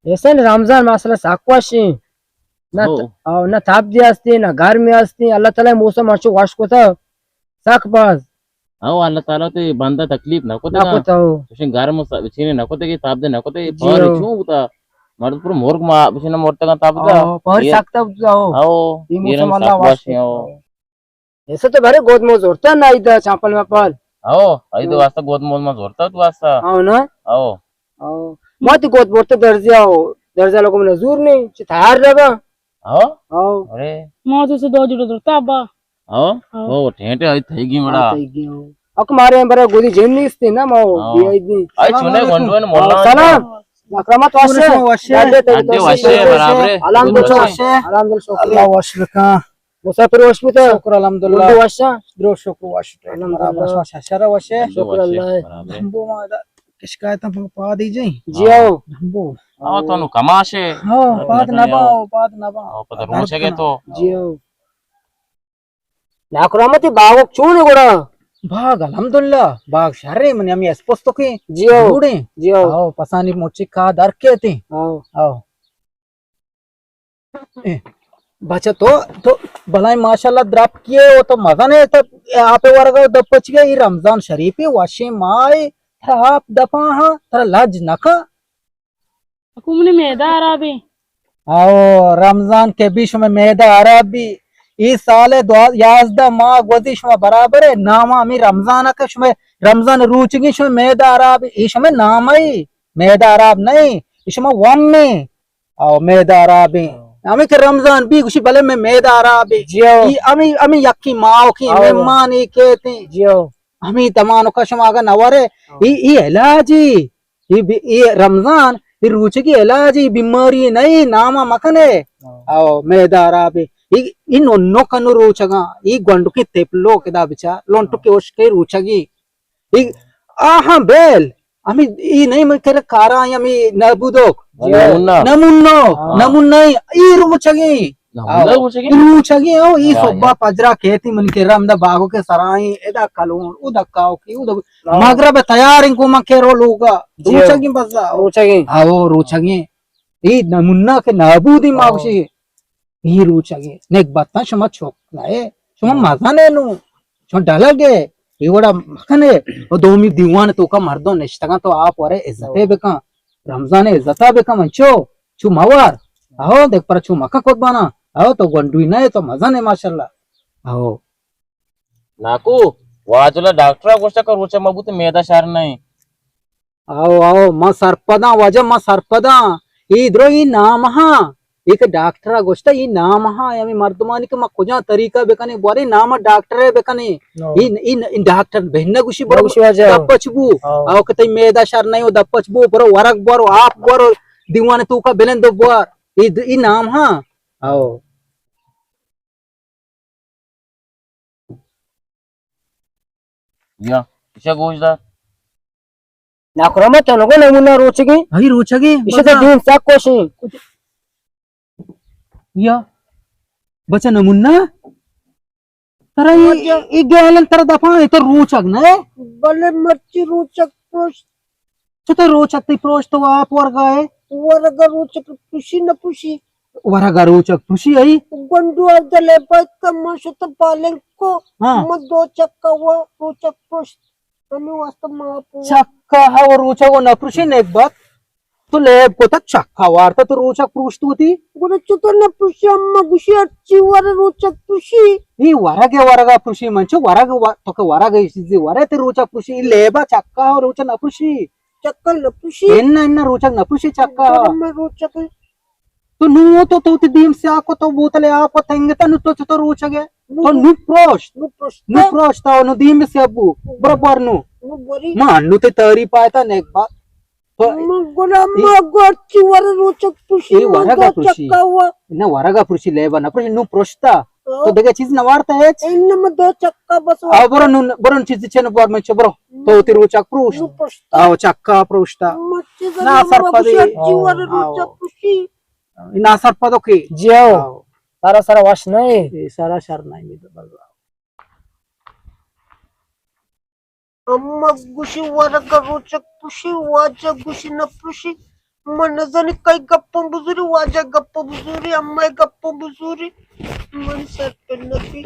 ایسے نہ رمضان مسئلہ سک وشیں۔ نہ ہو۔ ت-، او، نہ تپدی ہستی، نہ گرمی ہستی۔ اللہ تعالی موسم انچو وش کتا، سک باز۔ او، اللہ تعالی تے بندہ تکلیف نہ کتا۔ نہ کتا ہو۔ چوشیں گرم س-، چینے نہ کتا کہ تپدی نہ کتا، جی پہر ہو۔ چون بوتا؟ مرد پر مرگ ما بچنا مرتگا تپدا۔ او، پہر یہ سک تپدا ہو۔ او، یہ موسم اللہ وش کتا۔ ایسا تو بھرے گود مو زورتا نا ایدا چمپل مپل۔ او، ایدا واسطہ گود مو ما زورتا تو واسطہ۔ او نا؟ او۔ او۔ ما تی گود بورتا درزیا ہو۔ درزیا لوگوں میں زور نہیں، چی تھار لگا۔ او؟ او۔ ارے۔ ما تو سے دو جوڑے زورتا ابا۔ او؟ او۔ او، ٹھینٹے آئی تھئی گی مڑا۔ تھئی گی ہو۔ اک مارے ہم برا گودی جن نیستی نا ما او۔ بی آئی دی۔ آئی چونے گنڈو نے مولا۔ سلام۔ اکرامت واسے۔ واسے۔ ڈنڈے تے واسے۔ برابر۔ الحمدللہ۔ الحمدللہ شکر۔ اللہ واسے کا۔ مسافر وش بوتا؟ شکر الحمدللہ۔ گنڈو وشا؟ درو شکر وش۔ الحمدللہ۔ وش، وش، شر وش۔ شکر اللہ۔ برابر۔ بو ما دا شکایت ہم پا دی جی۔ جی آؤ۔ بو۔ آؤ تو نو کماش ہے۔ ہاں، پاد نہ باؤ، پاد نہ باؤ۔ آؤ، پتہ روچ ہے تو۔ جی آؤ۔ ناکرامتی باغ چون ہے گڑا؟ باغ الحمدللہ، باغ شر ہے، من ہمیں اسپوستو کے۔ جی آؤ۔ جوڑے۔ جی آؤ۔ آؤ، پسانی مچی کا در کے تے۔ آؤ۔ آؤ۔ اے، بچہ تو، تو بلائیں ماشاءاللہ درپ کیے، او تو مزن ہے، تو آپ ورگا دپ پچ گئے، ای رمضان شریف ہے، وشیں ماہ ہے، ترا آپ دپا ہاں، ترا لج نکا۔ اکو منی معدہ خراب ہے۔ او رمضان کے بھی شما معدہ خراب بھی۔ ای سال دو، یازدہ ماہ گوزی شما برابر ہے، نام ہمیں رمضان کا شما رمضان روچگی شما معدہ خراب، ای شما نام ہے، معدہ خراب نہیں، ای شما ون ہے۔ او معدہ خراب ہیں۔ ہمیں کہ رمضان بھی گوشی، بلے میں معدہ خراب ہے۔ جی ہو۔ ای ہمیں، ہمیں یکی ماہ کی ہاں۔ مہمان ای کہتے ہیں۔ جی ہو۔ ہمیں دمانو کا شما اگا نورے، ہاں۔ ای، ای علاج ہے۔ ای بی-، ای رمضان، ای روچگی علاج ہے، بیماری نہیں، ناما مکنے۔ ہاں۔ او معدہ خراب ہے۔ ای، ای نو، نو کنو روچگا، ای گونڈو کی تپلو کدا بچا، لونٹو ہاں۔ کی اشکے روچگی۔ ای، آہاں بیل، ہمیں ای نہیں من کرے کارا، ہمیں نبودوک۔ نمونہ۔ نمونہ، ہاں۔ نمونہ ای، ای روچگی۔ نمونہ آؤ۔ روچگی؟ ای روچگی، آؤ، ای واہ، صبح یار۔ پجرا کہتی من کے رم دا باغو کے سرائیں، ادا کلون، ادا کاؤ کی، ادا ہاں۔ مغرب تیار ان کو من کے رو لوگا۔ جی۔ روچگی بس آؤ۔ روچگی۔ آؤ، روچگی۔ ای نمونہ کے نابودی ہاں۔ ماوشی۔ ای روچگے نگبتاں شما چک نئے، شما ہاں۔ مزن ہے نو، شما ڈلگ ہے، ای وڑا مکنے، و دومی دیوان توکا مردم نشتگاں تو آپ ورے عزتے ہاں۔ بکن، رمضان عزتا بکن، من چو، چو موار، اہو دیکھ پر چو مکن قربانا، اہو تو گونڈوی نئے تو مزن ہے ماشاءاللہ، اہو۔ ناکو، واجلا ڈاکٹر گوشتا کہ روچا مبوت میدہ شر نہیں۔ آؤ، آؤ، ما سرپداں، واجہ ما سرپداں۔ ای درو ای نام ہاں، ایک ڈاکٹر گوشتا ای نام ہاں، ہمیں مردمانی کہ ما کجا طریقہ بکنے، بارے نام ڈاکٹر بکنے۔ نو۔ ای، ای، ای ڈاکٹر بہن گوشی برو گوشی واجہ۔ دپچ بو۔ آؤ۔ آؤ کہ تئی میدہ شر نہیں ہو، دپچ بو، برو ورگ برو، آپ برو، دیوان توکا بلند بوار۔ ای د-، ای نام ہاں۔ آؤ۔ یا، ایشا گوش دار۔ ناکرامت تو نگو نمونہ روچگی؟ ہئی روچگی، ایشا تو بزا۔ دین سک کوشی۔ یا، بچہ نمونہ؟ ترا ای، واجہ۔ ای گیلن ترا دفعہ ہے، تو روچگ نہ؟ بلے مرچی روچگ پروش۔ چطور روچگ تئی پروش تو آپ ورگا ہے؟ ورگا روچگ پروشی نہ پروشی؟ ورگا روچگ پروشی ہے؟ گونڈو ارد لے بات کم شت بالنگ کو۔ ہاں۔ من دو چکا و روچگ پروش۔ ہمیں واسطہ ما پو۔ چکا ہا و روچگ و نہ پروشی نیک بات۔ تو لیب کو تک چکا وارتا تو روچگ پروشت ہوتی؟ گڑا چطور نہ پروشی؟ اما گوشی ہرچی ور روچگ پروشی۔ ای ورگ ورگا پروشی منچو ورگ و-، تو کہ ورگ ای چیزی ورے تے روچگ پروشی، ای لیبا چکا و روچگ نہ پروشی۔ چکل نہ پروشی؟ انا، انا روچگ نہ پروشی چکا۔ گڑا میں روچگ تو نو تو، تو تی دیم سیاہ کو تو بوتل آپ کو تنگتا نو تو، تو، تو روچگ ہے۔ نو تو نو پروشت۔ نو پروشت۔ نو پروشتا نو دیم سیاہ بو۔ برابر نو۔ نو بری۔ ما نو تے تاری پایتا نیک بات۔ تو من گڑا ای-، ما گوشت چی ور روچگ پروشی، ای ورگا دو پروشی۔ چکا ہوا۔ نہ ورگا پروشی لیبا نہ پروشی، نو پروشتا۔ ہاں۔ تو دگہ چیز نہ وارتا ہے؟ ان میں دو چکا بس آ، وارتا۔ برو نو، برو نو چیز چن بار میں چ برو۔ ہم۔ تو تی روچگ پروشت۔ نو پروشتا۔ آو چکا پروشتا۔ مچی نا زنا سر ما پدی۔ گوشت چی ور آو۔ روچگ پروشی۔ نا سر پدو کی۔ جی آو۔ آو۔ سارا سارا وش نہیں۔ اے سارا شر نہیں بس۔ اما گوشی ورگ روچگ پروشی، واجہ گوشی نہ پروشی۔ من نزانی کئی گپاں بزوری، واجہ گپاں بزوری، امئے گپاں بزوری، من سر پر نبی۔